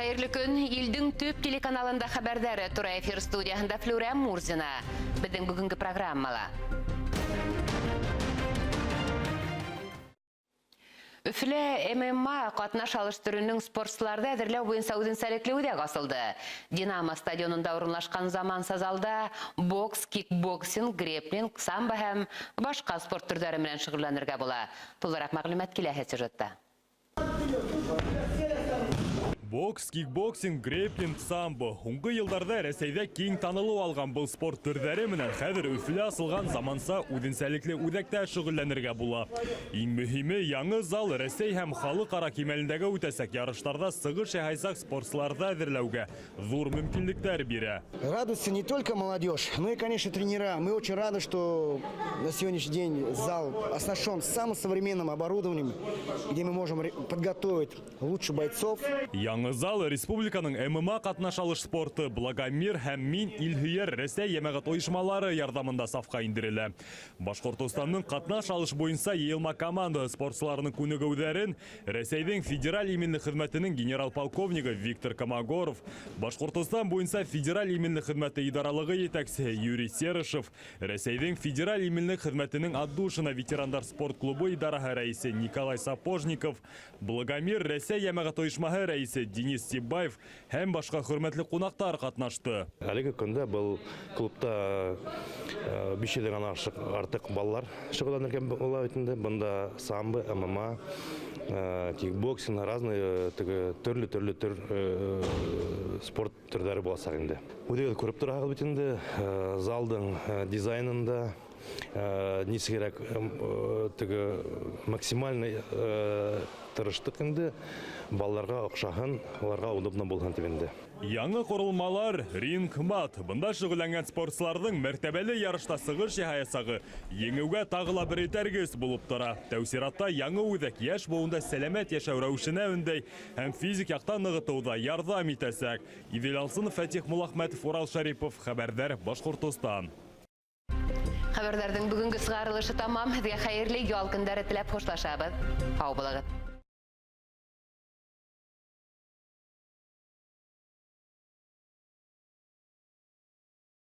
Хәйерле көн. Илдең төп телеканалында хәбәрҙәре. Тура эфир студияһында Флүрә Мурзина. Беҙҙең бөгөнгө программала. Өфөлә ММА ҡатнаш алыш төрөнөң спортсыларҙы әҙерләү буйынса үҙенсәлекле үҙәк асылды. Динамо стадионында урынлашҡан заманса залда бокс, кикбоксинг, греплинг, самбо һәм башҡа спорт төрҙәре менән шөғөлләнергә була. Тулыраҡ мәғлүмәт киләһе сюжетта. Бокс, кикбоксинг, греплинг, самбо. Һуңғы йылдарҙа Рәсәйҙә киң танылыу алған был спорт төрҙәре менән хәҙер Өфөлә асылған заманса үҙенсәлекле үҙәктә шөғөлләнергә була. Иң мөһиме, яңы зал Рәсәй һәм халыҡ-ара кимәлендәге үтәсәк ярыштарҙа сығыш яһайсаҡ спортсыларҙы әҙерләүгә ҙур мөмкинлектәр бирә. Радуется не только молодежь, но и, конечно, тренера. Мы очень рады, что на сегодняшний день зал оснащен самым современным оборудованием, где мы можем подготовить лучших бойцов. Яңы зал республиканың ММА ҡатнаш алыш спорты Благомир һәм Мин Илһөйәр Рәсәй йәмәғәт ойошмалары ярҙамында сафҡа индерелә. Башҡортостандың ҡатнаш алыш буйынса йыйылма команда спортсыларының күнегеүҙәрен Рәсәйҙең Федераль именлек хеҙмәтенең генерал-полковнигы Виктор Комогоров, Башҡортостан буйынса Федераль именлек хеҙмәте идаралығы етәксеһе Юрий Серышев, Рәсәйҙең Федераль именлек хеҙмәтенең Отдушина ветерандар спорт клубы идараһы рәйесе Николай Сапожников, Благомир Рәсәй йәмәғәт ойошмаһы рәйесе Денис Сибаев һәм башҡа хөрмәтле ҡунаҡтар ҡатнашты. Әлеге көндә был клубта 500-дән артыҡ балалар шөғөлләнергә була бит инде. Бында самбо, ММА, кикбоксинг, разные теге төрлө-төрлө төр спорт төрҙәре буласаҡ инде. Үҙегеҙ күреп тораһығыҙ бит инде, залдың дизайнында нисек кәрәк, теге максимальный тырыштыҡ инде балаларға оҡшаһын, уларға удобно булһын тип инде. Яңы ҡоролмалар, ринг, мат. Бында шөғөлләнгән спортсыларҙың мәртәбәле ярышта сығыш яһаясағы еңеүгә тағы ла бер этәргес булып тора. Тәү сиратта яңы үҙәк йәш быуында сәләмәт йәшәү рәүешенә өндәй һәм физик яҡтан нығытыуҙа ярҙам итәсәк. Иҙел Алсынов, Фәтих Муллахмәтов, Урал Шарипов, Хәбәрҙәр, Башҡортостан. Хәбәрҙәрҙең бөгөнгө сығарылышы тамам. Һеҙгә хәйерле ял көндәре теләп хушлашабыҙ. Һау булығыҙ.